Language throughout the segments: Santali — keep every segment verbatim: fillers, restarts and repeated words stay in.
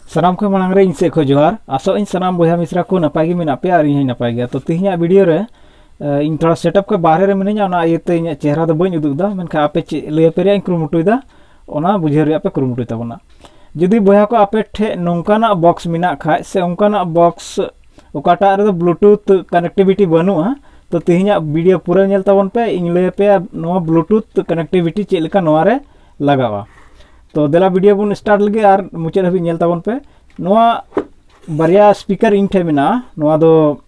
ᱥᱟᱱᱟᱢ ᱠᱷᱚᱱ ᱢᱟᱲᱟᱝ ᱨᱮ ᱤᱧ ᱥᱮᱫ ᱠᱷᱚᱱ ᱡᱚᱦᱟᱨ᱾ ᱟᱥᱚᱜ ᱟᱹᱧ ᱥᱟᱱᱟᱢ ᱵᱚᱭᱦᱟ ᱢᱤᱥᱨᱟ ᱠᱚ ᱱᱟᱯᱟᱭ ᱜᱮ ᱢᱮᱱᱟᱜ ᱯᱮᱭᱟ ᱟᱨ ᱤᱧ ᱦᱚᱸᱧ ᱱᱟᱯᱟᱭ ᱜᱮᱭᱟ᱾ ᱛᱚ ᱛᱮᱦᱮᱧᱟᱜ ᱵᱷᱤᱰᱤᱭᱳ ᱨᱮ, ᱮ, ᱤᱧ ᱛᱷᱚᱲᱟ ᱥᱮᱴᱟᱯ ᱠᱷᱚᱱ ᱵᱟᱦᱨᱮ ᱨᱮ ᱢᱤᱱᱟᱹᱧᱟ, ᱚᱱᱟ ᱤᱭᱟᱹᱛᱮ ᱤᱧᱟᱹᱜ ᱪᱮᱦᱨᱟ ᱫᱚ ᱵᱟᱹᱧ ᱩᱫᱩᱜ ᱮᱫᱟ, ᱢᱮᱱᱠᱷᱟᱱ ᱟᱯᱮ ᱪᱮᱫ ᱞᱟᱹᱭ ᱟᱯᱮ ᱨᱮᱭᱟᱜ ᱤᱧ ᱠᱩᱨᱩᱢᱩᱴᱩᱭᱮᱫᱟ, ᱚᱱᱟ ᱵᱩᱡᱷᱟᱹᱣ ᱨᱮᱭᱟᱜ ᱯᱮ ᱠᱩᱨᱩᱢᱩᱴᱩᱭ ᱛᱟᱵᱚᱱᱟ᱾ ᱡᱩᱫᱤ ᱵᱚᱭᱦᱟ ᱠᱚ ᱟᱯᱮ ᱴᱷᱮᱱ ᱱᱚᱝᱠᱟᱱᱟᱜ ᱵᱚᱠᱥ ᱢᱮᱱᱟᱜ ᱠᱷᱟᱡ ᱥᱮ ᱚᱱᱠᱟᱱᱟᱜ ᱵᱚᱠᱥ ᱚᱠᱟᱴᱟᱜ ᱨᱮᱫᱚ ᱵᱞᱩᱴᱩᱛᱷ ᱠᱟᱱᱮᱠᱴᱤᱵᱷᱤᱴᱤ ᱵᱟᱹᱱᱩᱜᱼᱟ, ᱛᱚ ᱛᱮᱦᱮᱧᱟᱜ ᱵᱷᱤᱰᱤᱭᱳ ᱯᱩᱨᱟᱹ ᱧᱮᱞ ᱛᱟᱵᱚᱱ ᱯᱮ, ᱤᱧ ᱞᱟᱹᱭ ᱟᱯᱮᱭᱟ ᱱᱚᱣᱟ ᱵᱞᱩᱴᱩᱛᱷ ᱠᱟᱱᱮᱠᱴᱤᱵᱷᱤᱴᱤ ᱪᱮᱫ ᱞᱮᱠᱟ ᱱᱚᱣᱟ ᱨᱮ ᱞᱟᱜᱟᱣᱟ᱾ ᱛᱚ ᱫᱮᱞᱟ ᱵᱷᱤᱰᱤᱭᱳ ᱵᱚᱱ ᱥᱴᱟᱨᱴ ᱞᱮᱜᱮ ᱟᱨ ᱢᱩᱪᱟᱹᱫ ᱦᱟᱹᱵᱤᱡ ᱧᱮᱞ ᱛᱟᱵᱚᱱ ᱯᱮ᱾ ᱱᱚᱣᱟ ᱵᱟᱨᱭᱟ ᱥᱯᱤᱠᱟᱨ ᱤᱧ ᱴᱷᱮᱱ ᱢᱮᱱᱟᱜᱼᱟ, ᱱᱚᱣᱟ ᱫᱚ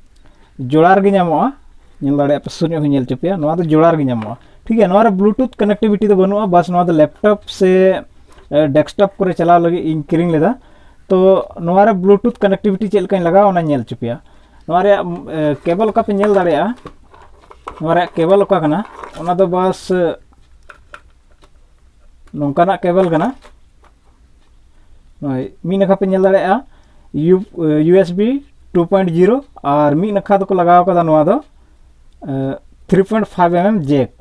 ᱡᱚᱲᱟ ᱨᱮᱜᱮ ᱧᱟᱢᱚᱜᱼᱟ, ᱧᱮᱞ ᱫᱟᱲᱮᱭᱟᱜ ᱯᱮ, ᱥᱩᱨ ᱧᱚᱜ ᱦᱚᱸᱧ ᱧᱮᱞ ᱦᱚᱪᱚ ᱯᱮᱭᱟ, ᱱᱚᱣᱟ ᱫᱚ ᱡᱚᱲᱟ ᱨᱮᱜᱮ ᱧᱟᱢᱚᱜᱼᱟ᱾ ᱴᱷᱤᱠ ᱜᱮᱭᱟ, ᱱᱚᱣᱟ ᱨᱮ ᱵᱞᱩᱴᱩᱛᱷ ᱠᱟᱱᱮᱠᱴᱤᱵᱷᱤᱴᱤ ᱫᱚ ᱵᱟᱹᱱᱩᱜᱼᱟ, ᱵᱟᱥ ᱱᱚᱣᱟ ᱫᱚ ᱞᱮᱯᱴᱚᱯ ᱥᱮ ᱰᱮᱥᱠᱴᱚᱯ ᱠᱚᱨᱮ ᱪᱟᱞᱟᱣ ᱞᱟᱹᱜᱤᱫ ᱤᱧ ᱠᱤᱨᱤᱧ ᱞᱮᱫᱟ᱾ ᱛᱚ ᱱᱚᱣᱟ ᱨᱮ ᱵᱞᱩᱴᱩᱛᱷ ᱠᱟᱱᱮᱠᱴᱤᱵᱷᱤᱴᱤ ᱪᱮᱫ ᱞᱮᱠᱟᱧ ᱞᱟᱜᱟᱣᱟ ᱚᱱᱟᱧ ᱧᱮᱞ ᱦᱚᱪᱚ ᱯᱮᱭᱟ᱾ ᱱᱚᱣᱟ ᱨᱮᱭᱟᱜ ᱠᱮᱵᱚᱞ ᱚᱠᱟ ᱯᱮ ᱧᱮᱞ ᱫᱟᱲᱮᱭᱟᱜᱼᱟ, ᱱᱚᱣᱟ ᱨᱮᱭᱟᱜ ᱠᱮᱵᱚᱞ ᱚᱠᱟ ᱠᱟᱱᱟ, ᱚᱱᱟ ᱫᱚ ᱵᱟᱥ ᱱᱚᱝᱠᱟᱱᱟᱜ ᱠᱮᱵᱚᱞ ᱠᱟᱱᱟ᱾ ᱱᱚᱜᱼᱚᱭ ᱢᱤᱫ ᱱᱟᱠᱷᱟ ᱯᱮ ᱧᱮᱞ ᱫᱟᱲᱮᱭᱟᱜᱼᱟ U S B two point zero, ᱟᱨ ᱢᱤᱫ ᱱᱟᱠᱷᱟ ᱫᱚᱠᱚ ᱞᱟᱜᱟᱣ ᱠᱟᱫᱟ ᱱᱚᱣᱟ ᱫᱚ three point five M M jack.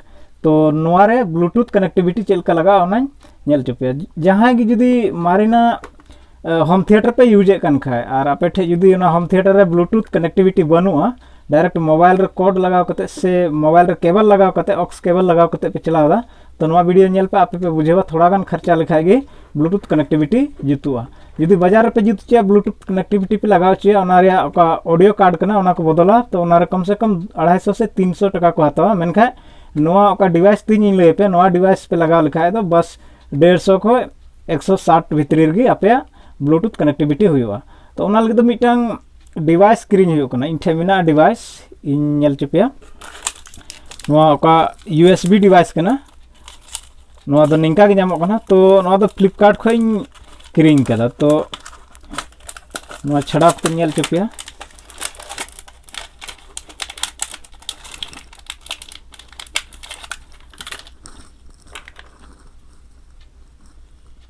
ᱛᱚ ᱱᱚᱣᱟ ᱨᱮ ᱵᱞᱩᱴᱩᱛᱷ ᱠᱟᱱᱮᱠᱴᱤᱵᱷᱤᱴᱤ ᱪᱮᱫ ᱞᱮᱠᱟ ᱞᱟᱜᱟᱜᱼᱟ ᱚᱱᱟᱧ ᱧᱮᱞ ᱦᱚᱪᱚ ᱯᱮᱭᱟ᱾ ᱡᱟᱦᱟᱸᱭ ᱜᱮ ᱡᱩᱫᱤ ᱢᱟᱨᱮᱱᱟᱜ ᱦᱳᱢ ᱛᱷᱤᱭᱮᱴᱟᱨ ᱯᱮ ᱤᱭᱩᱡᱮᱫ ᱠᱟᱱ ᱠᱷᱟᱡ ᱟᱨ ᱟᱯᱮ ᱴᱷᱮᱡ ᱡᱩᱫᱤ ᱚᱱᱟ ᱦᱳᱢ ᱛᱷᱤᱭᱮᱴᱟᱨ ᱨᱮ ᱵᱞᱩᱴᱩᱛᱷ ᱠᱟᱱᱮᱠᱴᱤᱵᱷᱤᱴᱤ ᱵᱟᱹᱱᱩᱜᱼᱟ, ᱰᱟᱭᱨᱮᱠᱴ ᱢᱳᱵᱟᱭᱤᱞ ᱨᱮ ᱠᱚᱨᱰ ᱞᱟᱜᱟᱣ ᱠᱟᱛᱮ ᱥᱮ ᱢᱳᱵᱟᱭᱤᱞ ᱨᱮ ᱠᱮᱵᱚᱞ ᱞᱟᱜᱟᱣ ᱠᱟᱛᱮ, ᱚᱠᱥ ᱠᱮᱵᱚᱞ ᱞᱟᱜᱟᱣ ᱠᱟᱛᱮ ᱯᱮ ᱪᱟᱞᱟᱣ ᱮᱫᱟ, ᱛᱚ ᱱᱚᱣᱟ ᱵᱷᱤᱰᱤᱭᱳ ᱧᱮᱞ ᱯᱮ, ᱟᱯᱮ ᱯᱮ ᱵᱩᱡᱷᱟᱹᱣᱟ ᱛᱷᱚᱲᱟ ᱜᱟᱱ ᱠᱷᱚᱨᱪᱟ ᱞᱮᱠᱷᱟᱡ ᱜᱮ ᱵᱞᱩᱴᱩᱛᱷ ᱠᱟᱱᱮᱠᱴᱤᱵᱷᱤᱴᱤ ᱡᱩᱛᱩᱜᱼᱟ᱾ ᱡᱩᱫᱤ ᱵᱟᱡᱟᱨ ᱨᱮᱯᱮ ᱡᱩᱛ ᱦᱚᱪᱚᱭᱟ, ᱵᱞᱩᱴᱩᱛᱷ ᱠᱟᱱᱮᱠᱴᱤᱵᱷᱤᱴᱤ ᱯᱮ ᱞᱟᱜᱟᱣ ᱦᱚᱪᱚᱭᱟ, ᱚᱱᱟ ᱨᱮᱭᱟᱜ ᱚᱠᱟ ᱚᱰᱤᱭᱳ ᱠᱟᱨᱰ ᱠᱟᱱᱟ ᱚᱱᱟ ᱠᱚ ᱵᱚᱫᱚᱞᱟ, ᱛᱚ ᱚᱱᱟ ᱨᱮ ᱠᱚᱢ ᱥᱮ ᱠᱚᱢ ᱟᱲᱟᱭᱥᱚ ᱥᱮ ᱛᱤᱱᱥᱚ ᱴᱟᱠᱟ ᱠᱚ ᱦᱟᱛᱟᱣᱟ᱾ ᱢᱮᱱᱠᱷᱟᱱ ᱱᱚᱣᱟ ᱚᱠᱟ ᱰᱤᱵᱷᱟᱭᱤᱥ ᱛᱤᱧ ᱞᱟᱹᱭ ᱟᱯᱮ, ᱱᱚᱣᱟ ᱰᱤᱵᱷᱟᱭᱤᱥ ᱯᱮ ᱞᱟᱜᱟᱣ ᱞᱮᱠᱷᱟᱡ ᱫᱚ ᱵᱟᱥ ᱰᱮᱲᱥᱚ ᱠᱷᱚᱡ ᱮᱠᱥᱚ ᱥᱟᱴ ᱵᱷᱤᱛᱨᱤ ᱨᱮᱜᱮ ᱟᱯᱮᱭᱟᱜ ᱵᱞᱩᱴᱩᱛᱷ ᱠᱟᱱᱮᱠᱴᱤᱵᱷᱤᱴᱤ ᱦᱩᱭᱩᱜᱼᱟ᱾ ᱛᱚ ᱚᱱᱟ ᱞᱟᱹᱜᱤᱫ ᱫᱚ ᱢᱤᱫᱴᱟᱝ ᱰᱤᱵᱷᱟᱭᱤᱥ ᱠᱤᱨᱤᱧ ᱦᱩᱭᱩᱜ ᱠᱟᱱᱟ᱾ ᱤᱧ ᱴᱷᱮᱱ ᱢᱮᱱᱟᱜᱼᱟ ᱰᱤᱵᱷᱟᱭᱤᱥ, ᱤᱧ ᱧᱮᱞ ᱦᱚᱪᱚ ᱯᱮᱭᱟ᱾ ᱱᱚᱣᱟ ᱚᱠᱟ ᱤᱭᱩ ᱮᱥ ᱵᱤ ᱰᱤᱵᱷᱟᱭᱤᱥ ᱠᱟᱱᱟ, ᱱᱚᱣᱟ ᱫᱚ ᱱᱤᱝᱠᱟ ᱜᱮ ᱧᱟᱢᱚᱜ ᱠᱟᱱᱟ᱾ ᱛᱚ ᱱᱚᱣᱟ ᱫᱚ ᱯᱷᱞᱤᱯᱠᱟᱨᱴ ᱠᱷᱚᱱ ᱤᱧ ᱠᱤᱨᱤᱧ ᱠᱟᱫᱟ᱾ ᱛᱚ ᱱᱚᱣᱟ ᱪᱷᱟᱲᱟᱣ ᱠᱟᱛᱮ ᱧᱮᱞ ᱦᱚᱪᱚ ᱯᱮᱭᱟ᱾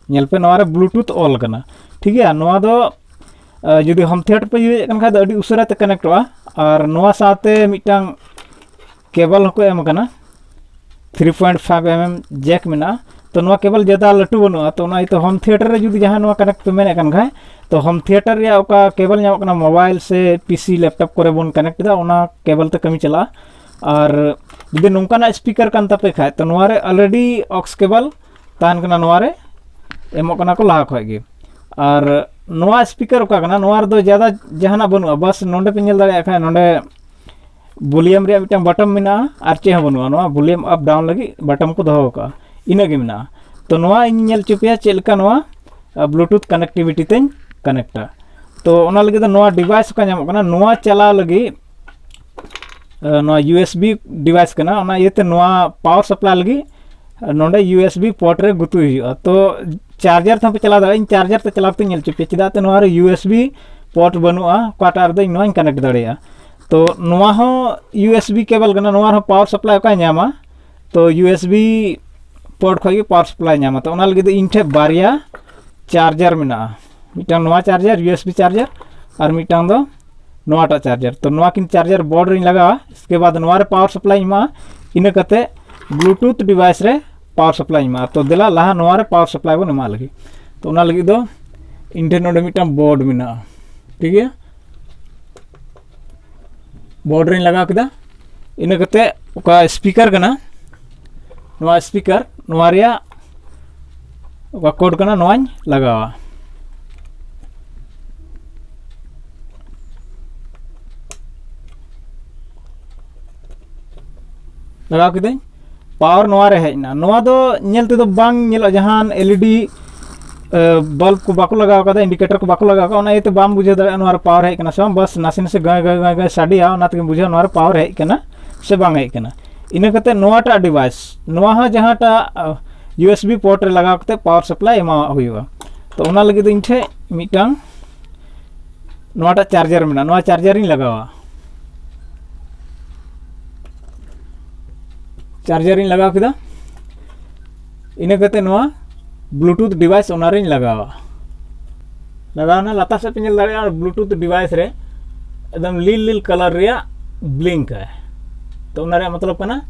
ᱧᱮᱞ ᱯᱮ, ᱱᱚᱣᱟ ᱨᱮ ᱵᱞᱩᱴᱩᱛᱷ ᱚᱞ ᱠᱟᱱᱟ᱾ ᱴᱷᱤᱠ ᱜᱮᱭᱟ, ᱱᱚᱣᱟ ᱫᱚ, ᱟ, ᱡᱩᱫᱤ ᱦᱳᱢ ᱛᱷᱤᱭᱮᱴᱟᱨ ᱯᱮ ᱤᱭᱩᱡᱮᱫ ᱠᱟᱱ ᱠᱷᱟᱡ ᱫᱚ ᱟᱹᱰᱤ ᱩᱥᱟᱹᱨᱟ ᱛᱮ ᱠᱟᱱᱮᱠᱴᱚᱜᱼᱟ᱾ ᱟᱨ ᱱᱚᱣᱟ ᱥᱟᱶᱛᱮ ᱢᱤᱫᱴᱟᱝ ᱠᱮᱵᱚᱞ ᱦᱚᱸᱠᱚ ᱮᱢ ᱠᱟᱱᱟ, three point five M M Jack ᱢᱮᱱᱟᱜᱼᱟ᱾ ᱛᱚ ᱱᱚᱣᱟ ᱠᱮᱵᱚᱞ ᱡᱟᱫᱟ ᱞᱟᱹᱴᱩ ᱵᱟᱹᱱᱩᱜᱼᱟ᱾ ᱛᱚ ᱚᱱᱟ ᱤᱭᱟᱹᱛᱮ ᱦᱳᱢ ᱛᱷᱤᱭᱮᱴᱟᱨ ᱨᱮ ᱡᱩᱫᱤ ᱡᱟᱦᱟᱸᱭ ᱱᱚᱣᱟ ᱠᱟᱱᱮᱠᱴ ᱯᱮ ᱢᱮᱱᱮᱫ ᱠᱟᱱ ᱠᱷᱟᱡ, ᱛᱚ ᱦᱳᱢ ᱛᱷᱤᱭᱮᱴᱟᱨ ᱨᱮᱭᱟᱜ ᱚᱠᱟ ᱠᱮᱵᱚᱞ ᱧᱟᱢᱚᱜ ᱠᱟᱱᱟ, ᱢᱳᱵᱟᱭᱤᱞ ᱥᱮ ᱯᱤᱥᱤ ᱞᱮᱯᱴᱚᱯ ᱠᱚᱨᱮ ᱵᱚᱱ ᱠᱟᱱᱮᱠᱴ ᱮᱫᱟ, ᱚᱱᱟ ᱠᱮᱵᱚᱞ ᱛᱮ ᱠᱟᱹᱢᱤ ᱪᱟᱞᱟᱜᱼᱟ᱾ ᱟᱨ ᱡᱩᱫᱤ ᱱᱚᱝᱠᱟᱱᱟᱜ ᱥᱯᱤᱠᱟᱨ ᱠᱟᱱ ᱛᱟᱯᱮ ᱠᱷᱟᱡ, ᱛᱚ ᱱᱚᱣᱟ ᱨᱮ ᱚᱞᱨᱮᱰᱤ ᱚᱠᱥ ᱠᱮᱵᱚᱞ ᱛᱟᱦᱮᱱ ᱠᱟᱱᱟ, ᱱᱚᱣᱟ ᱨᱮ ᱮᱢᱚᱜ ᱠᱟᱱᱟ ᱠᱚ ᱞᱟᱦᱟ ᱠᱷᱚᱡ ᱜᱮ᱾ ᱟᱨ ᱱᱚᱣᱟ ᱥᱯᱤᱠᱟᱨ ᱚᱠᱟ ᱠᱟᱱᱟ, ᱱᱚᱣᱟ ᱨᱮᱫᱚ ᱡᱟᱫᱟ ᱡᱟᱦᱟᱱᱟᱜ ᱵᱟᱹᱱᱩᱜᱼᱟ᱾ ᱵᱟᱥ ᱱᱚᱰᱮ ᱯᱮ ᱧᱮᱞ ᱫᱟᱲᱮᱭᱟᱜ ᱠᱷᱟᱡ, ᱱᱚᱰᱮ ᱵᱷᱚᱞᱤᱭᱟᱢ ᱨᱮᱭᱟᱜ ᱢᱤᱫᱴᱟᱝ ᱵᱟᱴᱚᱱ ᱢᱮᱱᱟᱜᱼᱟ, ᱟᱨ ᱪᱮᱫ ᱦᱚᱸ ᱵᱟᱹᱱᱩᱜᱼᱟ᱾ ᱱᱚᱣᱟ ᱵᱷᱚᱞᱤᱭᱟᱢ ᱟᱯ ᱰᱟᱣᱩᱱ ᱞᱟᱹᱜᱤᱫ ᱵᱟᱴᱚᱱ ᱠᱚ ᱫᱚᱦᱚ ᱟᱠᱟᱫᱼᱟ, ᱤᱱᱟᱹᱜ ᱜᱮ ᱢᱮᱱᱟᱜᱼᱟ᱾ ᱛᱚ ᱱᱚᱣᱟ ᱤᱧ ᱧᱮᱞ ᱦᱚᱪᱚ ᱯᱮᱭᱟ ᱪᱮᱫ ᱞᱮᱠᱟ ᱱᱚᱣᱟ ᱵᱞᱩᱴᱩᱛᱷ ᱠᱟᱱᱮᱠᱴᱤᱵᱷᱤᱴᱤ ᱛᱮᱧ ᱠᱟᱱᱮᱠᱴᱟ᱾ ᱛᱚ ᱚᱱᱟ ᱞᱟᱹᱜᱤᱫ ᱫᱚ ᱱᱚᱣᱟ ᱰᱤᱵᱷᱟᱭᱤᱥ ᱚᱠᱟ ᱧᱟᱢᱚᱜ ᱠᱟᱱᱟ, ᱱᱚᱣᱟ ᱪᱟᱞᱟᱣ ᱞᱟᱹᱜᱤᱫ ᱱᱚᱣᱟ ᱤᱭᱩ ᱮᱥ ᱵᱤ ᱰᱤᱵᱷᱟᱭᱤᱥ ᱠᱟᱱᱟ, ᱚᱱᱟ ᱤᱭᱟᱹᱛᱮ ᱱᱚᱣᱟ ᱯᱟᱣᱟᱨ ᱥᱟᱯᱞᱟᱭ ᱞᱟᱹᱜᱤᱫ ᱱᱚᱰᱮ ᱤᱭᱩ ᱮᱥ ᱵᱤ ᱯᱳᱨᱴ ᱨᱮ ᱜᱩᱛᱩᱭ ᱦᱩᱭᱩᱜᱼᱟ᱾ ᱛᱚ ᱪᱟᱨᱡᱟᱨ ᱛᱮᱦᱚᱸ ᱯᱮ ᱪᱟᱞᱟᱣ ᱫᱟᱲᱮᱭᱟᱜᱼᱟ, ᱤᱧ ᱪᱟᱨᱡᱟᱨ ᱛᱮ ᱪᱟᱞᱟᱣ ᱠᱟᱛᱮ ᱧᱮᱞ ᱦᱚᱪᱚ ᱯᱮᱭᱟ, ᱪᱮᱫᱟᱜ ᱛᱮ ᱱᱚᱣᱟ ᱨᱮ ᱤᱭᱩ ᱮᱥ ᱵᱤ ᱯᱳᱨᱴ ᱵᱟᱹᱱᱩᱜᱼᱟ, ᱚᱠᱟᱴᱟᱜ ᱨᱮᱫᱚ ᱤᱧ ᱱᱚᱣᱟᱧ ᱠᱟᱱᱮᱠᱴ ᱫᱟᱲᱮᱭᱟᱜᱼᱟ᱾ ᱛᱚ ᱱᱚᱣᱟ ᱦᱚᱸ ᱤᱭᱩ ᱮᱥ ᱵᱤ ᱠᱮᱵᱚᱞ ᱠᱟᱱᱟ, ᱱᱚᱣᱟ ᱨᱮᱦᱚᱸ ᱯᱟᱣᱟᱨ ᱥᱟᱯᱞᱟᱭ ᱚᱠᱟᱭ ᱧᱟᱢᱟ? ᱛᱚ ᱤᱭᱩ ᱮᱥ ᱵᱤ ᱯᱳᱨᱴ ᱠᱷᱚᱡ ᱜᱮ ᱯᱟᱣᱟᱨ ᱥᱟᱯᱞᱟᱭ ᱧᱟᱢᱟ᱾ ᱛᱚ ᱚᱱᱟ ᱞᱟᱹᱜᱤᱫ ᱫᱚ ᱤᱧ ᱴᱷᱮᱱ ᱵᱟᱨᱭᱟ ᱪᱟᱨᱡᱟᱨ ᱢᱮᱱᱟᱜᱼᱟ, ᱢᱤᱫᱴᱟᱝ ᱱᱚᱣᱟ charger U S B charger, ᱟᱨ ᱢᱤᱫᱴᱟᱝ ᱫᱚ ᱱᱚᱣᱟᱴᱟᱜ ᱪᱟᱨᱡᱟᱨ᱾ ᱛᱚ ᱱᱚᱣᱟ ᱠᱤᱱ ᱪᱟᱨᱡᱟᱨ ᱵᱳᱨᱰ ᱨᱤᱧ ᱞᱟᱜᱟᱣᱟ, ᱤᱥᱠᱮ ᱵᱟᱫ ᱱᱚᱣᱟ ᱨᱮ ᱯᱟᱣᱟᱨ ᱥᱟᱯᱞᱟᱭ ᱤᱧ ᱮᱢᱟᱜᱼᱟ, ᱤᱱᱟᱹ ᱠᱟᱛᱮ ᱵᱞᱩᱴᱩᱛᱷ ᱰᱤᱵᱷᱟᱭᱤᱥ ᱨᱮ ᱯᱟᱣᱟᱨ ᱥᱟᱯᱞᱟᱭ ᱤᱧ ᱮᱢᱟᱜᱼᱟ᱾ ᱛᱚ ᱫᱮᱞᱟ ᱞᱟᱦᱟ ᱱᱚᱣᱟ ᱨᱮ ᱯᱟᱣᱟᱨ ᱥᱟᱯᱞᱟᱭ ᱵᱚᱱ ᱮᱢᱟᱜ ᱞᱟᱹᱜᱤᱫ᱾ ᱛᱚ ᱚᱱᱟ ᱞᱟᱹᱜᱤᱫ ᱫᱚ ᱤᱧ ᱴᱷᱮᱱ ᱱᱚᱰᱮ ᱢᱤᱫᱴᱟᱝ ᱵᱳᱨᱰ ᱢᱮᱱᱟᱜᱼᱟ, ᱴᱷᱤᱠ ᱜᱮᱭᱟ, ᱵᱳᱨᱰ ᱨᱤᱧ ᱞᱟᱜᱟᱣ ᱠᱮᱫᱟ᱾ ᱤᱱᱟᱹ ᱠᱟᱛᱮ ᱚᱠᱟ ᱥᱯᱤᱠᱟᱨ ᱠᱟᱱᱟ, ᱱᱚᱣᱟ ᱥᱯᱤᱠᱟᱨ, ᱱᱚᱣᱟ ᱨᱮᱭᱟᱜ ᱚᱠᱟ ᱠᱳᱰ ᱠᱟᱱᱟ, ᱱᱚᱣᱟᱧ ᱞᱟᱜᱟᱣᱟ᱾ ᱞᱟᱜᱟᱣ ᱠᱤᱫᱟᱹᱧ, ᱯᱟᱣᱟᱨ ᱱᱚᱣᱟ ᱨᱮ ᱦᱮᱡ ᱮᱱᱟ᱾ ᱱᱚᱣᱟ ᱫᱚ ᱧᱮᱞ ᱛᱮᱫᱚ ᱵᱟᱝ ᱧᱮᱞᱚᱜᱼᱟ, ᱡᱟᱦᱟᱱ ᱮᱞ ᱤ ᱰᱤ ᱵᱟᱞᱵ ᱠᱚ ᱵᱟᱠᱚ ᱞᱟᱜᱟᱣ ᱠᱟᱫᱟ, ᱤᱱᱰᱤᱠᱮᱴᱚᱨ ᱠᱚ ᱵᱟᱠᱚ ᱞᱟᱜᱟᱣ ᱠᱟᱫᱟ, ᱚᱱᱟ ᱤᱭᱟᱹᱛᱮ ᱵᱟᱢ ᱵᱩᱡᱷᱟᱹᱣ ᱫᱟᱲᱮᱭᱟᱜᱼᱟ ᱱᱚᱣᱟ ᱨᱮ ᱯᱟᱣᱟᱨ ᱦᱮᱡ ᱠᱟᱱᱟ ᱥᱮ ᱵᱟᱝ᱾ ᱵᱟᱥ ᱱᱟᱥᱮ ᱱᱟᱥᱮ ᱜᱟᱹᱭ ᱜᱟᱹᱭ ᱜᱟᱹᱭ ᱜᱟᱹᱭ ᱥᱟᱰᱮᱭᱟ, ᱚᱱᱟ ᱛᱮᱜᱮᱢ ᱵᱩᱡᱷᱟᱹᱣᱟ ᱱᱚᱣᱟ ᱨᱮ ᱯᱟᱣᱟᱨ ᱦᱮᱡ ᱠᱟᱱᱟ ᱥᱮ ᱵᱟᱝ ᱦᱮᱡ ᱠᱟᱱᱟ᱾ ᱤᱱᱟᱹ ᱠᱟᱛᱮ ᱱᱚᱣᱟᱴᱟᱜ ᱰᱤᱵᱷᱟᱭᱤᱥ, ᱱᱚᱣᱟ ᱦᱚᱸ ᱡᱟᱦᱟᱸᱴᱟᱜ ᱤᱭᱩ ᱮᱥ ᱵᱤ ᱯᱳᱨᱴ ᱨᱮ ᱞᱟᱜᱟᱣ ᱠᱟᱛᱮ ᱯᱟᱣᱟᱨ ᱥᱟᱯᱞᱟᱭ ᱮᱢᱟᱣᱟᱜ ᱦᱩᱭᱩᱜᱼᱟ᱾ ᱛᱚ ᱚᱱᱟ ᱞᱟᱹᱜᱤᱫ ᱫᱚ ᱤᱧ ᱴᱷᱮᱱ ᱢᱤᱫᱴᱟᱝ ᱱᱚᱣᱟᱴᱟᱜ ᱪᱟᱨᱡᱟᱨ ᱢᱮᱱᱟᱜᱼᱟ, ᱱᱚᱣᱟ ᱪᱟᱨᱡᱟᱨ ᱤᱧ ᱞᱟᱜᱟᱣᱟ᱾ ᱪᱟᱨᱡᱟᱨ ᱤᱧ ᱞᱟᱜᱟᱣ ᱠᱮᱫᱟ᱾ ᱤᱱᱟᱹ ᱠᱟᱛᱮ ᱱᱚᱣᱟ ᱵᱞᱩᱴᱩᱛᱷ ᱰᱤᱵᱷᱟᱭᱤᱥ ᱚᱱᱟ ᱨᱤᱧ ᱞᱟᱜᱟᱣᱟ᱾ ᱞᱟᱜᱟᱣᱱᱟ, ᱞᱟᱛᱟᱨ ᱥᱮᱫ ᱯᱮ ᱧᱮᱞ ᱫᱟᱲᱮᱭᱟᱜᱼᱟ, ᱵᱞᱩᱴᱩᱛᱷ ᱰᱤᱵᱷᱟᱭᱤᱥ ᱨᱮ ᱮᱠᱫᱚᱢ ᱞᱤᱞ ᱞᱤᱞ ᱠᱟᱞᱟᱨ ᱨᱮᱭᱟᱜ ᱵᱞᱤᱝᱠ ᱟᱭ᱾ ᱛᱚ ᱚᱱᱟ ᱨᱮᱭᱟᱜ ᱢᱚᱛᱞᱚᱵ ᱠᱟᱱᱟ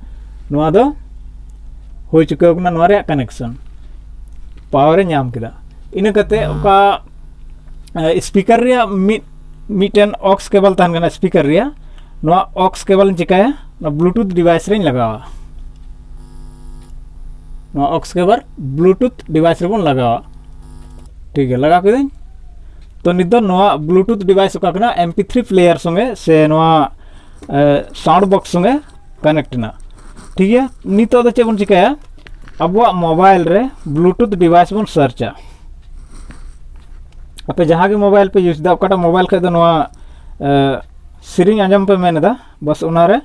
ᱱᱚᱣᱟ ᱫᱚ ᱦᱩᱭ ᱪᱩᱠᱟᱹᱣ ᱠᱟᱱᱟ ᱱᱚᱣᱟ ᱨᱮᱭᱟᱜ ᱠᱟᱱᱮᱠᱥᱚᱱ, ᱯᱟᱣᱟᱨ ᱮ ᱧᱟᱢ ᱠᱮᱫᱟ᱾ ᱤᱱᱟᱹ ᱠᱟᱛᱮ ᱚᱠᱟ ᱥᱯᱤᱠᱟᱨ ᱨᱮᱭᱟᱜ ᱢᱤᱫ ᱢᱤᱫᱴᱮᱱ ᱚᱠᱥ ᱠᱮᱵᱚᱞ ᱛᱟᱦᱮᱱ ᱠᱟᱱᱟ ᱥᱯᱤᱠᱟᱨ ᱨᱮᱭᱟᱜ, ᱱᱚᱣᱟ ᱚᱠᱥ ᱠᱮᱵᱚᱞ ᱤᱧ ᱪᱤᱠᱟᱹᱭᱟ, ᱱᱚᱣᱟ ᱵᱞᱩᱴᱩᱛᱷ ᱰᱤᱵᱷᱟᱭᱤᱥ ᱨᱮᱧ ᱞᱟᱜᱟᱣᱟ᱾ ᱱᱚᱣᱟ ᱚᱠᱥ ᱠᱮᱵᱚᱞ ᱵᱞᱩᱴᱩᱛᱷ ᱰᱤᱵᱷᱟᱭᱤᱥ ᱨᱮᱵᱚᱱ ᱞᱟᱜᱟᱣᱟ᱾ ᱴᱷᱤᱠ ᱜᱮᱭᱟ, ᱞᱟᱜᱟᱣ ᱠᱤᱫᱟᱹᱧ᱾ ᱛᱚ ᱱᱤᱛ ᱫᱚ ᱱᱚᱣᱟ ᱵᱞᱩᱴᱩᱛᱷ ᱰᱤᱵᱷᱟᱭᱤᱥ ᱚᱠᱟ ᱠᱟᱱᱟ, ᱮᱢ ᱯᱤ ᱛᱷᱨᱤ ᱯᱞᱮᱭᱟᱨ ᱥᱚᱸᱜᱮ ᱥᱮ ᱱᱚᱣᱟ ᱥᱟᱣᱩᱱᱰ ᱵᱚᱠᱥ ᱥᱚᱸᱜᱮ ᱠᱟᱱᱮᱠᱴ ᱮᱱᱟ᱾ ᱴᱷᱤᱠ ᱜᱮᱭᱟ, ᱱᱤᱛᱚᱜ ᱫᱚ ᱪᱮᱫ ᱵᱚᱱ ᱪᱤᱠᱟᱹᱭᱟ? ᱟᱵᱚᱣᱟᱜ ᱢᱳᱵᱟᱭᱤᱞ ᱨᱮ ᱵᱞᱩᱴᱩᱛᱷ ᱰᱤᱵᱷᱟᱭᱤᱥ ᱵᱚᱱ ᱥᱟᱨᱪᱟ᱾ ᱟᱯᱮ ᱡᱟᱦᱟᱸ ᱜᱮ ᱢᱳᱵᱟᱭᱤᱞ ᱯᱮ ᱤᱭᱩᱡᱽ ᱮᱫᱟ, ᱚᱠᱟᱴᱟᱜ ᱢᱳᱵᱟᱭᱤᱞ ᱠᱷᱚᱱ ᱫᱚ ᱱᱚᱣᱟ ᱮ, ᱥᱮᱨᱮᱧ ᱟᱸᱡᱚᱢ ᱯᱮ ᱢᱮᱱ ᱮᱫᱟ, ᱵᱟᱥ ᱚᱱᱟᱨᱮ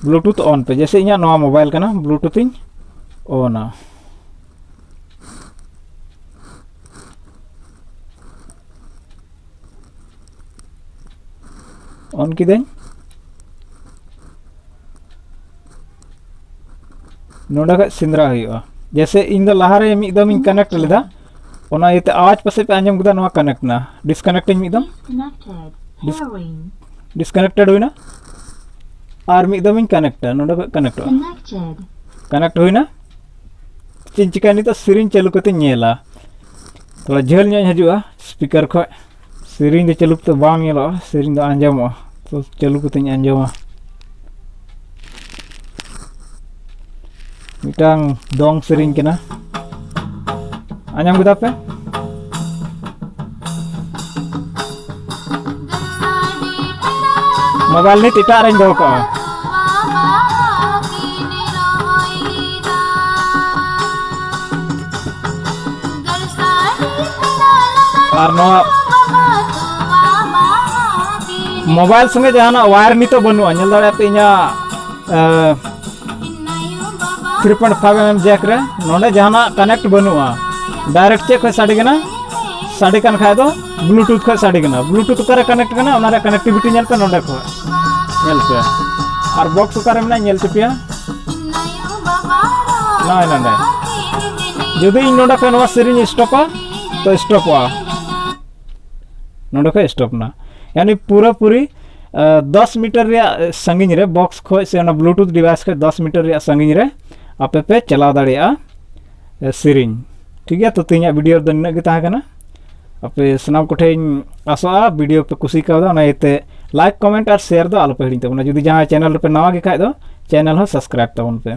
ᱵᱞᱩᱴᱩᱛᱷ ᱚᱱ ᱯᱮ᱾ ᱡᱮᱭᱥᱮ ᱤᱧᱟᱹᱜ ᱱᱚᱣᱟ ᱢᱳᱵᱟᱭᱤᱞ ᱠᱟᱱᱟ, ᱵᱞᱩᱴᱩᱛᱷ ᱤᱧ ᱚᱱᱟ᱾ ᱚᱱ ᱠᱤᱫᱟᱹᱧ᱾ ᱱᱚᱰᱮ ᱠᱷᱚᱡ ᱥᱮᱸᱫᱽᱨᱟ ᱦᱩᱭᱩᱜᱼᱟ᱾ ᱡᱮᱭᱥᱮ ᱤᱧ ᱫᱚ ᱞᱟᱦᱟᱨᱮ ᱢᱤᱫ ᱫᱚᱢ ᱤᱧ ᱠᱟᱱᱮᱠᱴ ᱞᱮᱫᱟ, ᱚᱱᱟ ᱤᱭᱟᱹᱛᱮ ᱟᱣᱟᱡᱽ ᱯᱟᱥᱮᱡ ᱯᱮ ᱟᱸᱡᱚᱢ ᱠᱮᱫᱟ, ᱱᱚᱣᱟ ᱠᱟᱱᱮᱠᱴ ᱮᱱᱟ᱾ ᱰᱤᱥᱠᱟᱱᱮᱠᱴ ᱤᱧ ᱢᱤᱫ ᱫᱚᱢ᱾ Disconnected. Dis- Heroin. ᱰᱤᱥᱠᱟᱱᱮᱠᱴᱮᱰ ᱦᱩᱭᱱᱟ᱾ ᱟᱨ ᱢᱤᱫ ᱫᱚᱢ ᱤᱧ ᱠᱟᱱᱮᱠᱴᱟ, ᱱᱚᱰᱮ ᱠᱷᱚᱡ ᱠᱟᱱᱮᱠᱴᱚᱜᱼᱟ᱾ Connected. ᱠᱟᱱᱮᱠᱴ ᱦᱩᱭᱱᱟ᱾ ᱪᱮᱫ ᱤᱧ ᱪᱤᱠᱟᱹᱭᱟ ᱱᱤᱛᱚᱜ? ᱥᱮᱨᱮᱧ ᱪᱟᱹᱞᱩ ᱠᱟᱛᱮᱧ ᱧᱮᱞᱟ᱾ ᱛᱷᱚᱲᱟ ᱡᱷᱟᱹᱞ ᱧᱚᱜ ᱤᱧ ᱦᱤᱡᱩᱜᱼᱟ ᱥᱯᱤᱠᱟᱨ ᱠᱷᱚᱡ᱾ ᱥᱮᱨᱮᱧ ᱫᱚ ᱪᱟᱹᱞᱩ ᱠᱟᱛᱮ ᱵᱟᱝ ᱧᱮᱞᱚᱜᱼᱟ, ᱥᱮᱨᱮᱧ ᱫᱚ ᱟᱸᱡᱚᱢᱚᱜᱼᱟ᱾ ᱛᱚ ᱪᱟᱹᱞᱩ ᱠᱟᱛᱮᱧ ᱟᱸᱡᱚᱢᱟ᱾ ᱢᱤᱫᱴᱟᱝ ᱫᱚᱝ ᱥᱮᱨᱮᱧ ᱠᱟᱱᱟ, ᱟᱸᱡᱚᱢ ᱠᱮᱫᱟ ᱯᱮ? ᱢᱳᱵᱟᱭᱤᱞ ᱱᱤᱛ ᱮᱴᱟᱜ ᱨᱮᱧ ᱫᱚᱦᱚ ᱠᱟᱜᱼᱟ᱾ ᱟᱨ ᱱᱚᱣᱟ ᱢᱳᱵᱟᱭᱤᱞ ᱥᱚᱸᱜᱮ ᱡᱟᱦᱟᱱᱟᱜ ᱣᱟᱭᱟᱨ ᱱᱤᱛᱚᱜ ᱵᱟᱹᱱᱩᱜᱼᱟ, ᱧᱮᱞ ᱫᱟᱲᱮᱭᱟᱜ ᱯᱮ ᱤᱧᱟᱹᱜ three point five M M Jack ᱨᱮ ᱱᱚᱰᱮ ᱡᱟᱦᱟᱱᱟᱜ ᱠᱟᱱᱮᱠᱴ ᱵᱟᱹᱱᱩᱜᱼᱟ᱾ ᱰᱟᱭᱨᱮᱠᱴ ᱪᱮᱫ ᱠᱷᱚᱡ ᱥᱟᱰᱮ ᱠᱟᱱᱟ? ᱥᱟᱰᱮ ᱠᱟᱱ ᱠᱷᱟᱡ ᱫᱚ ᱵᱞᱩᱴᱩᱛᱷ ᱠᱷᱚᱡ ᱥᱟᱰᱮ ᱠᱟᱱᱟ᱾ ᱵᱞᱩᱴᱩᱛᱷ ᱚᱠᱟᱨᱮ ᱠᱟᱱᱮᱠᱴ ᱠᱟᱱᱟ, ᱚᱱᱟ ᱨᱮᱭᱟᱜ ᱠᱟᱱᱮᱠᱴᱤᱵᱷᱤᱴᱤ ᱧᱮᱞ ᱯᱮ ᱱᱚᱰᱮ ᱠᱷᱚᱡ᱾ ᱧᱮᱞ ᱯᱮ, ᱟᱨ ᱵᱚᱠᱥ ᱚᱠᱟᱨᱮ ᱢᱮᱱᱟᱜᱼᱟ ᱧᱮᱞ ᱦᱚᱪᱚ ᱯᱮᱭᱟ᱾ ᱱᱚᱜᱼᱚᱭ ᱱᱚᱰᱮ᱾ ᱡᱩᱫᱤ ᱤᱧ ᱱᱚᱰᱮ ᱠᱷᱚᱡ ᱱᱚᱣᱟ ᱥᱮᱨᱮᱧ ᱥᱴᱚᱯᱟ, ᱛᱚ ᱥᱴᱚᱯᱚᱜᱼᱟ᱾ ᱱᱚᱰᱮ ᱠᱷᱚᱡ ᱥᱴᱚᱯ ᱮᱱᱟ᱾ ᱭᱟᱱᱤ ᱯᱩᱨᱟᱹᱯᱩᱨᱤ ᱫᱚᱥ ᱢᱤᱴᱟᱨ ᱨᱮᱭᱟᱜ ᱥᱟᱺᱜᱤᱧ ᱨᱮ, ᱵᱚᱠᱥ ᱠᱷᱚᱡ ᱥᱮ ᱚᱱᱟ ᱵᱞᱩᱴᱩᱛᱷ ᱰᱤᱵᱷᱟᱭᱤᱥ ᱠᱷᱚᱡ ᱫᱚᱥ ᱢᱤᱴᱟᱨ ᱨᱮᱭᱟᱜ ᱥᱟᱺᱜᱤᱧ ᱨᱮ ᱟᱯᱮ ᱯᱮ ᱪᱟᱞᱟᱣ ᱫᱟᱲᱮᱭᱟᱜᱼᱟ ᱥᱮᱨᱮᱧ᱾ ᱴᱷᱤᱠ ᱜᱮᱭᱟ, ᱛᱚ ᱛᱮᱦᱮᱧᱟᱜ ᱵᱷᱤᱰᱤᱭᱳ ᱨᱮᱫᱚ ᱱᱤᱱᱟᱹᱜ ᱜᱮ ᱛᱟᱦᱮᱸ ᱠᱟᱱᱟ᱾ ᱟᱯᱮ ᱥᱟᱱᱟᱢ ᱠᱚᱴᱷᱮᱱ ᱟᱥᱚᱜᱼᱟ ᱵᱷᱤᱰᱤᱭᱳ ᱯᱮ ᱠᱩᱥᱤ ᱠᱟᱣᱫᱟ, ᱚᱱᱟ ᱤᱭᱟᱹᱛᱮ ᱞᱟᱭᱤᱠ, ᱠᱚᱢᱮᱱᱴ ᱟᱨ ᱥᱮᱭᱟᱨ ᱫᱚ ᱟᱞᱚᱯᱮ ᱦᱤᱲᱤᱧ ᱛᱟᱵᱚᱱᱟ᱾ ᱡᱩᱫᱤ ᱡᱟᱦᱟᱸᱭ ᱪᱮᱱᱮᱞ ᱨᱮᱯᱮ ᱱᱟᱣᱟ ᱜᱮ ᱠᱷᱟᱡ ᱫᱚ ᱪᱮᱱᱮᱞ ᱦᱚᱸ ᱥᱟᱵᱥᱠᱨᱟᱭᱤᱵ ᱛᱟᱵᱚᱱ ᱯᱮ᱾